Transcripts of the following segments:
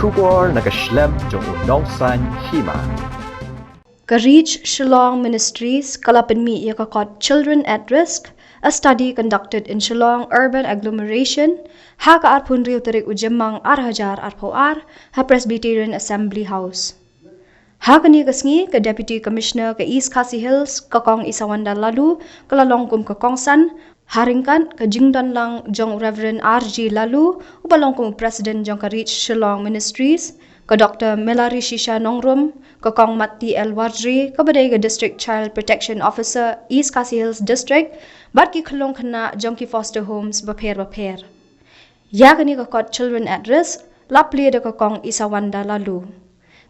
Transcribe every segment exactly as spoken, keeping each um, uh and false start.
Khubor na ka shlem jong u nongsan hima. Ka Reach Shillong Ministries ka la pynmih ïa ka kot Children at Risk, a study conducted in Shillong urban agglomeration, ha ka arphew hynriew tarik u Jymmang ar hajar arphew ar, ha Presbyterian Assembly House. Ha kane ka sngi, ka Deputy Commissioner ka East Khasi Hills, ka Kong Isawanda Laloo, ka la long kum ka kongsan, ha ryngkat ka jingdon lang jong Reverend R G Laloo, uba long kum u President jong ka Reach Shillong Ministries, ka Doctor Melari Shisha Nongrum, ka Kong Matti L Wardri, kaba dei ka District Child Protection Officer, East Khasi Hills District, bad ki khyllung khynnah jong ki foster homes bapher bapher. Ïa kane ka kot Children at Risk, la plie da ka Kong Isawanda Laloo.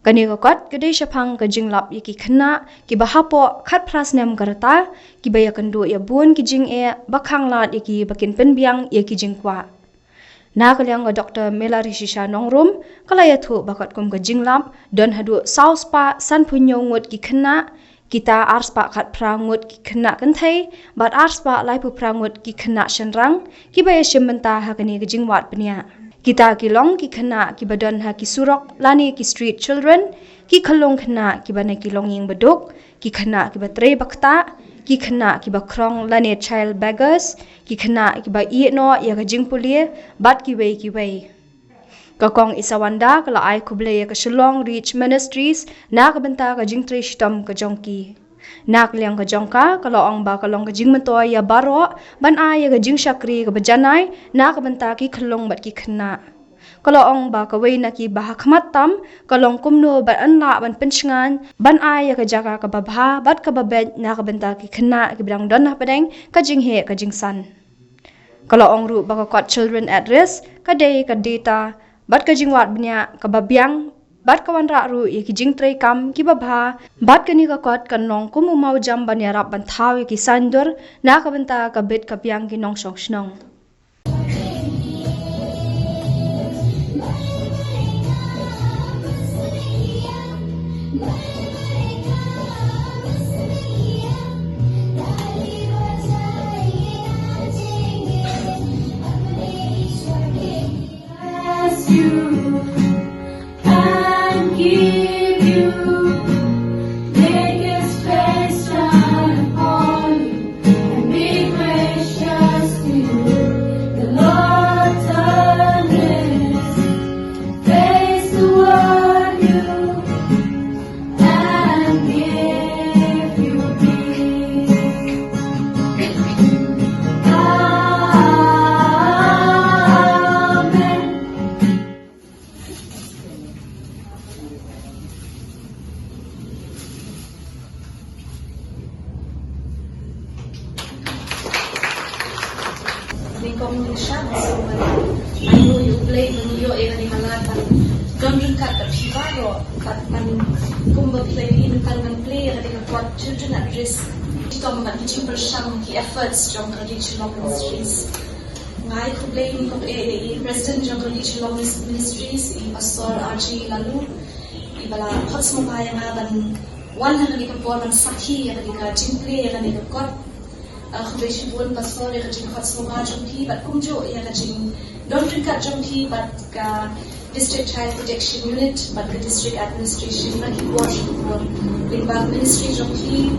Kane ka kot ka dei shaphang ka jinglap ïa ki khynnah kiba hapoh khatphra snem ka rta, kiba ïakynduh ïa bun ki jingeh ba khanglad ïa ki ba kin pynbiang ïa ki jingkwah. Na ka liang ka Doctor Melari Shisha Nongrum, ka la ïathuh ba katkum ka jinglap, don haduh saw spah sanphew hynñiew ngut ki khynnah, kita ar spah khatphra ngut ki khynnah kynthei, bad ar spah laiphew phra ngut ki khynnah shynrang, kiba ïashim bynta ha kane ka jingwad bniah. Kita ki long ki khynnah kiba don ha ki surok lane ki street children, ki khyllung khynnah kiba na ki longïing baduk, ki khynnah kiba trei ba ktah, ki khynnah kiba khrong lane child beggars, ki khynnah kiba ïeh noh ïa ka jingpule, bad kiwei kiwei. Ka Kong Isawanda ka la ai khublei ïa ka Shillong Reach Ministries na ka bynta ka jingtrei shitom ka jong ki. Na ka liang ka jong ka, ka la ong ba ka long ka jingmyntoi ïa baroh ban ai ïa ka jingshakri kaba janai na ka bynta ki khyllung bad ki khynnah. Ka la ong ba kawei na ki ba ha khmat tam ka long kumno ban lah ban pynshngaiñ ban ai ïa ka jaka kaba bha bad kaba beit na ka bynta ki khynnah kiba dang don hapdeng ka jingheh ka jingsan. Ka la ong ruh ba ka kot Children at Risk ka dei ka data bad ka jingwad bniah kaba biang, bad ka wanrah ruh ïa ki jingtrei kam kiba bha, bad kane ka kot kan long kum u mawjam ban ïarap ban thaw ïa ki saiñdur na ka bynta ka bit ka biang ki nongshong shnong. As you and give you, make his face shine upon you, and be gracious to you. The Lord turn his face toward you and give you peace. Amen. Nyngkong nyngshap, so, ban ai nguh ïa U Blei ba ngi ïoh ïa kane ka lad ban don ryngkat bad phi baroh, bad ban kumba phi la ïohi mynta ban plie ïa kane ka kot Children at Risk. Ki tong bad ki jingpyrshang, ki efforts jong ka Reach Shillong Ministries. Nga ai khublei nyngkong eh ïa i President jong ka Reach Shillong Ministries, i Pastor R G Laloo, iba la khot sngewbha ïa nga ban wan ha kane ka por ban sakhi ïa kane ka jingplie ïa kane ka kot. Ah, khublei shibun Pastor ïa ka jingkhot sngewbha jong phi bad kumjuh ïa ka jingdon ryngkat jong phi bad ka District Child Protection Unit bad ka District Administration na ki por sha ki por. Lyngba ka ministry jong phi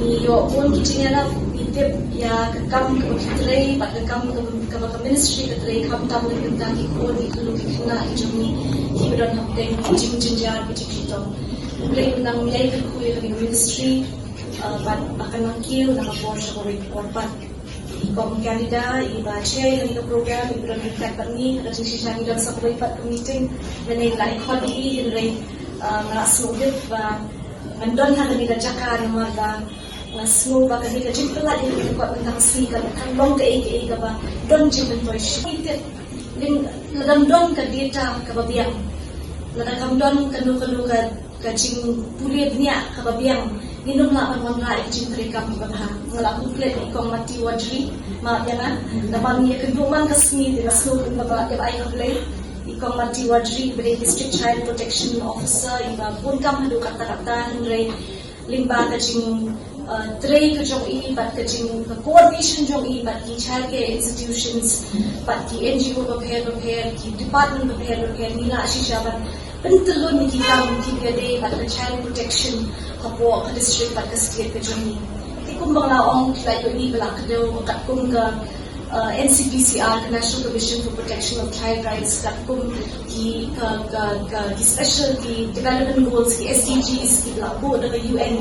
ngi ïoh bun ki jingïarap, ngi tip ïa ka kam kaba phi trei bad ka kam kaba, kaba ka ministry ka trei, khamtam na ka bynta ki khun, ki khynnah, ki jong ngi kiba don hapdeng ki jingjynjar, ki jingshitom. Khublei ba nang ïai kyrkhu ïa ka ministry, uh, bad ba kan nang kiew na ka por sha kawei ka por pat. I Kong Canada iba chair ïa kane ka program, iba don ryngkat bad ngi ha ka jingshisha, ngi don sa kawei pat ka meeting, lane la i khot ïa i, hynrei, uh, nga la sngewbit ba ngan don ha kane ka jaka namar ba nga sngew ba kane ka jingpyllait ïa kane ka kot mynta ka sngi kan long kaei kaei kaba don jingmyntoi shibun. Lada ym don ka data kaba biang, lada kam don kano kano ka ka jingpule bniah kaba biang, ngin ym lah ban wanrah ïa ka jingtrei kam kaba bha. Nga la khublei ïa i Kong Matti Wardri, map ïa nga, namar ngi ïakynduh man ka sngi te nga sngew kumba ba ïa ba ai khublei. I Kong Matti Wardri iba dei District Child Protection Officer, iba bun kam haduh katta katta, hynrei lyngba ka jing uh, trei ka jong i bad ka jing ka coordination jong i bad ki childcare institutions bad ki N G O bapher bapher, ki department bapher bapher, ngi lah shisha ban pyntyllun ki kam kiba ïadei bad ka child protection hapoh ka district bad ka state ka jong i. Te kumba nga la ong, ki la ïohi ba la kdew katkum ka uh, N C P C R, ka National Commission for Protection of Child Rights, katkum ki ka, ka, ka, ki special, ki development goals, ki S D Gs, ki la buh da ka U N.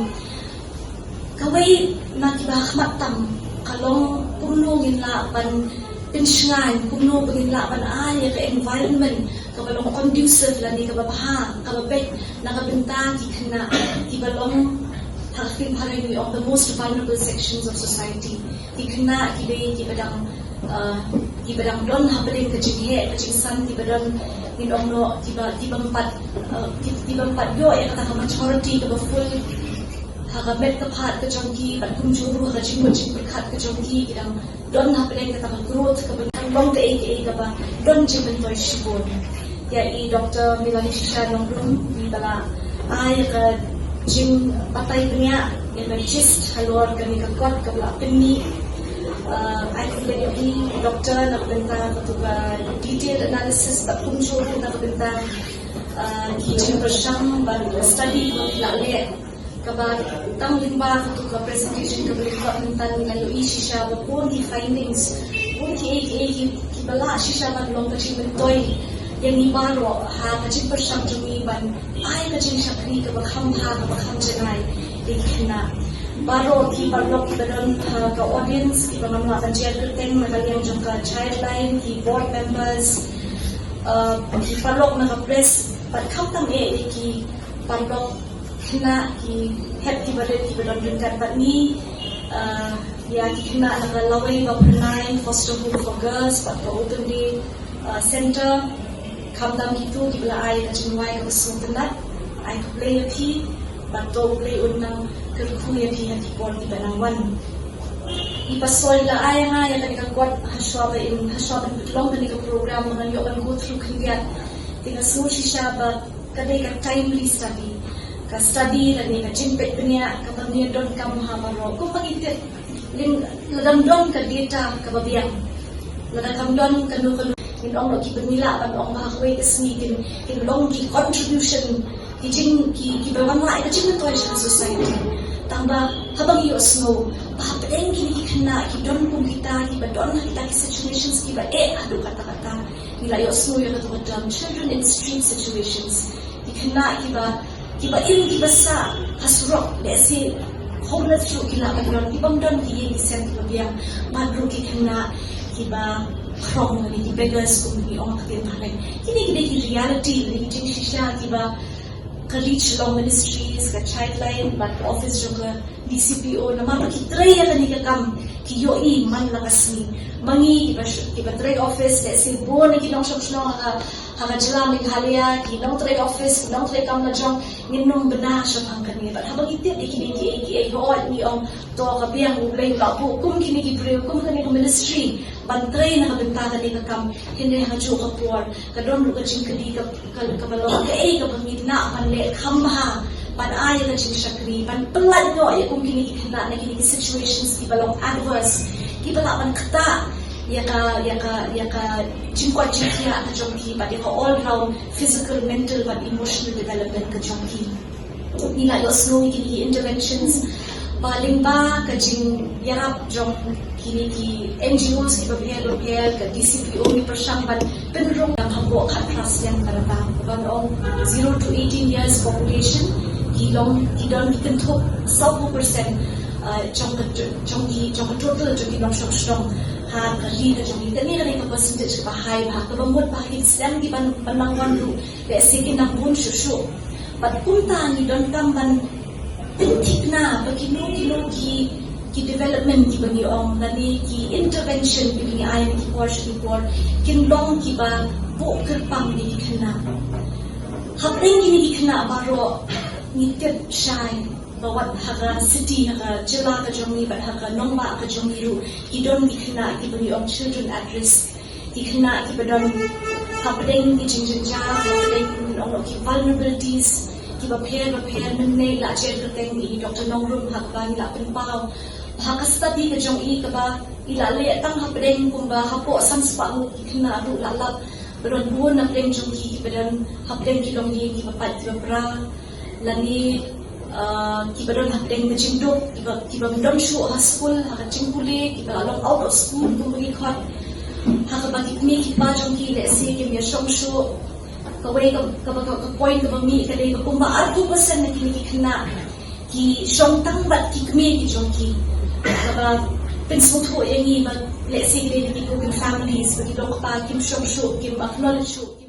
Kawei na kiba khmat tam ka long kumno ngin lah ban pynshngaiñ, kumno ba ngin lah ban ai ïa ka environment kaba long conducive lane kaba bha, kaba beit na ka bynta ki khynnah kiba long, ha ka ktien phareng ngi ong, the most vulnerable sections of society. Ki khynnah kiba, kiba dang, uh, kiba dang don hapdeng ka jingheh ka jingsan, kiba don, ngin ong noh, kiba, kiba ym pat, uh, ki-, kiba ym pat ïoh ïa kata ka maturity kaba full ha ka met ka phad ka jong ki, bad kumjuh ruh ha ka jingmut jingpyrkhat ka jong ki, ki dang don hapdeng kata ka growth kaba dang long kaei kaei kaba don jingmyntoi shibun. Ïa i Doctor Melanie Shisha Nongrum, iba la ai ka jingbatai bniah ïa ka gist halor kane ka kot kaba la pynmih. Uh, ai khublei ïa i Doctor na ka bynta katu ka detailed analysis bad kumjuh ruh na ka bynta, uh, ki jingpyrshang bad study ba phi la leh, kaba tang lyngba katu ka presentation kaba lyngba mynta ngi la ïohi shisha ba bun ki findings, bun kiei kiei ki, kiba lah shisha ban long ka jingmyntoi ïa ngi baroh ha ka jingpyrshang jong ngi ban ai ka jingshakri kaba kham bha, kaba kham janai ïa ki khynnah. Baroh ki paralok kiba don ha ka audience, kiba ngam lah ban jer kyrteng na ka liang jong ka Childline, ki board members, uh, ki paralok na ka press, bad khamtam eh ïa ki paralok khynnah, ki hep ki barit kiba don ryngkat bad ngi, uh, ïa ki khynnah na ka Lawei Bapyrnai Foster Home for Girls bad ka Open Day, uh, Center, khamtam kito kiba la ai ka jingduwai kaba sngewtynnat. Ai khublei ïa phi bad to U Blei un nang kyrkhu ïa phi ha ki por kiba nang wan. I Pastor i la ai ha nga ïa kane ka kot hashwa ba in, hashwa ban pynlong kane ka program ba ngan ïoh ban go through khyndiat. Te nga sngew shisha ba ka dei ka timely study, ka study lane ka jingpeit bniah kaba ngi donkam ha baroh. Kumba ngi tip, lada ym don ka data kaba biang, lada kam don kano kano, ngin ong noh kiba ngi lah ban ong ba ha kawei ka sngi kin, kin long ki contribution, ki jing, ki, kiba wan lah ïa ka jingmyntoi sha ka society. Tangba haba ngi ïohsngew ba hapdeng kine ki khynnah ki don kum kita, kiba don ha kita ki situations kiba eh haduh katta katta. Ngi la ïohsngew ïa katu ka term, children in street situations. Ki khynnah kiba, kiba im kiba sah ha surok, lehse homeless ruh ki lah ban don, ki bym don ki ïing ki sem kiba biang. Bad ruh ki khynnah kiba khrong lane ki beggars kum ngi ong ha ka ktien phareng. Kine ki dei ki reality lane ki jingshisha kiba ka Reach Along Ministries, ka Childline bad ka office jong ka D C P O, namar ba ki trei ïa kane ka kam, ki ïohi man la ka sngi. Ma ngi kiba sh-, kiba trei office, lehse bun na ki nongshong shnong ha ka, ha ka jylla Meghalaya, ki nongtrei office, ki nongtrei kam lajong, ngin ym bna shaphang kane. Bad haba ngi tip ïa kine kiei kiei, hooid ngi ong to ka biang, U Blei u la buh kum kine ki briew, kum kane ka ministry ban trei na ka bynta kane ka kam. Hynrei ha kajuh ka por ka don ruh ka jingkylli ka, ka, kaba long kaei kaba ngin lah ban leh kham bha ban ai ka jingshakri, ban pyllait noh ïa kum kine ki khynnah na kine ki situations kiba long adverse, kiba lah ban ktah ïa ka, ïa ka, ïa ka jingkoit jingkhiah ka jong ki bad ïa ka all round physical, mental bad emotional development ka jong ki. Ngi la ïohsngew ïa kine ki interventions ba lyngba ka jingïarap jong kine ki N G Os kiba pher bapher, ka D C P O ngi pyrshang ban pynrung ïa ka hapoh khatphra snem ka rta, ban ong zero to eighteen years population, ki long, ki don ki kynthup sawphew percent, uh, jong ka, jong ki, jong ka total jong ki nongshong shnong ha ka ri ka jong ngi. Kane ka dei ka percentage kaba high bha, kaba mut ba ki snem kiban, ban nang wan ruh lehse kin nang bun shuh shuh. Bad kumta ngi donkam ban pynthikna ba kino kino ki, ki development kiba ngi ong lane ki intervention kiba ngi ai ha ki por sha ki por kin long kiba buh kyrpang ïa ki khynnah. Hapdeng kine ki khynnah baroh ngi tip shai ba wat ha ka city, ha ka jylla ka jong ngi bad ha ka nongbah ka jong ngi ruh ki don ki khynnah kiba ngi ong children at risk. Ki khynnah kiba don hapdeng ki jingjynjar, hapdeng, ngi ong noh, ki vulnerabilities, kiba pher ba pher, mynne la jer kyrteng i Doctor Nongrum ha kaba ngi la pynpaw ha ka study ka jong i kaba i la leh tang hapdeng kumba hapoh san spah ngut ki khynnah ruh la lap ba don bun hapdeng jong ki, kiba don hapdeng ki longïing kiba pait kiba pra lane uh, kiba don hapdeng ka jingduk, kiba kiba don shuh ha skul ha ka jingpule, kiba long out of school kumba ngi khot. Ha kaba ki kmie ki kpa jong ki lehse kim ïa shong shuh. Kawei ka kaba ka point kaba mih ka dei ba kumba arphew percent na kine ki khynnah ki shong tang bad ki kmie ki jong ki. Kaba pynsngewthuh ïa ngi ba lehse ki dei ki broken families, ba ki long kpa kim shong shuh, kim acknowledge shuh.